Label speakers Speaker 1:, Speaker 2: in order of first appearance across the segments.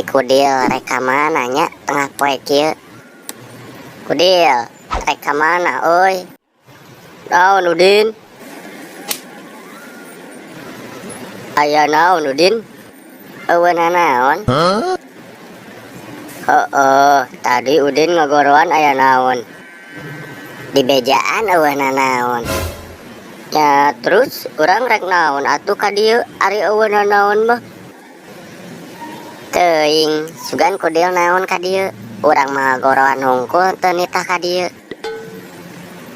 Speaker 1: Kudil rek ka mana nya tengah poe kieu? Kudil rek ka mana euy? Naon Udin? Aya naon Udin? Eueuh nanaon? Heueuh, tadi Udin ngagoroan aya naon? Dibejaan eueuh nanaon. Nya terus urang rek naon atuh ka dieu ari eueuh nanaon mah? Teuing, sugan kudil naon ka dieu? Urang mah ngagoroan hungkul teu nitah ka dieu.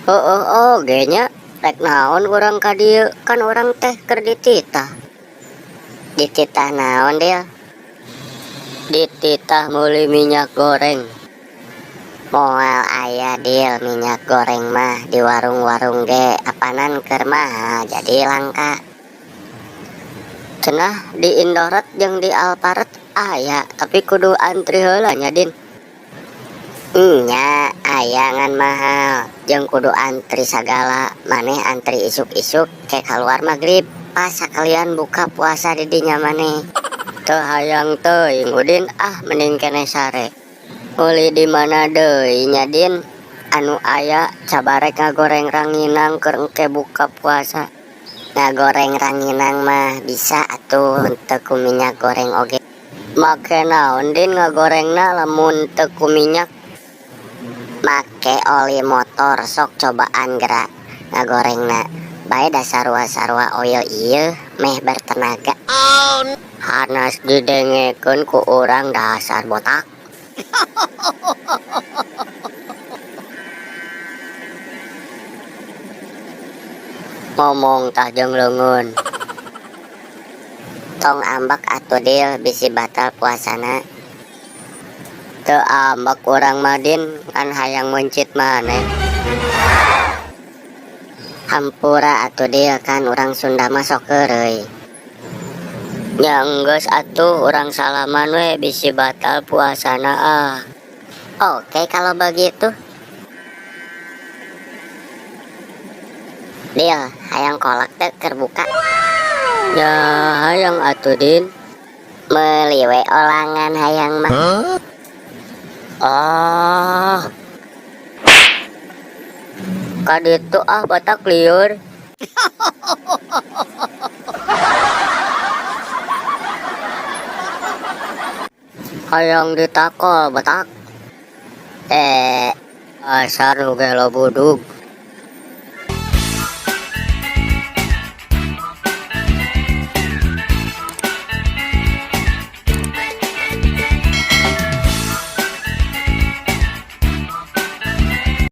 Speaker 1: Heueuh oge nya, rek naon urang ka dieu, kan urang teh keur dititah. Dititah naon, Dil? Dititah meuli minyak goreng. Moal aya, Dil, minyak goreng mah di warung-warung ge apanan keur mahal jadi langka. Cenah di Indoret jeung di Alparet aya, tapi kudu antri heula nya, Din. Nya, aya ngan mahal jeung kudu antri sagala. Maneh antri isuk-isuk ke kaluar magrib pas sakalian buka puasa di dinya maneh. Teu hayang teuing Udin ah mending keneh sare. Meuli di mana deui nya Din anu aya cabarek ngagoreng ranginang keur engke buka puasa. Ngagoreng ranginang mah bisa atuh teu ku minyak goreng oge. Make naon Din ngagorengna lamun teu ku minyak? Make oli motor sok cobaan geura ngagorengna. Bae da sarua-sarua oil ieu meh bertenaga. Hanas didengekeun ku urang dasar botak. Ngomong tah jeung leungeun. Tong ambek atuh Dil bisi batal puasana. Teu ambek urang mah Din ngan hayang meuncit maneh. Hampura atuh Dil kan urang Sunda mah sok heureuy. Nya enggeus atuh urang salaman we bisi batal puasana ah. Oke kalau begitu. Dil, hayang kolak teu keur buka? Nya hayang atuh Din. Meuli we olangan hayang mah. Ah. Kaditu ah batak lieur. Hayang ditakol batak. Eh, asar nu gelo budug.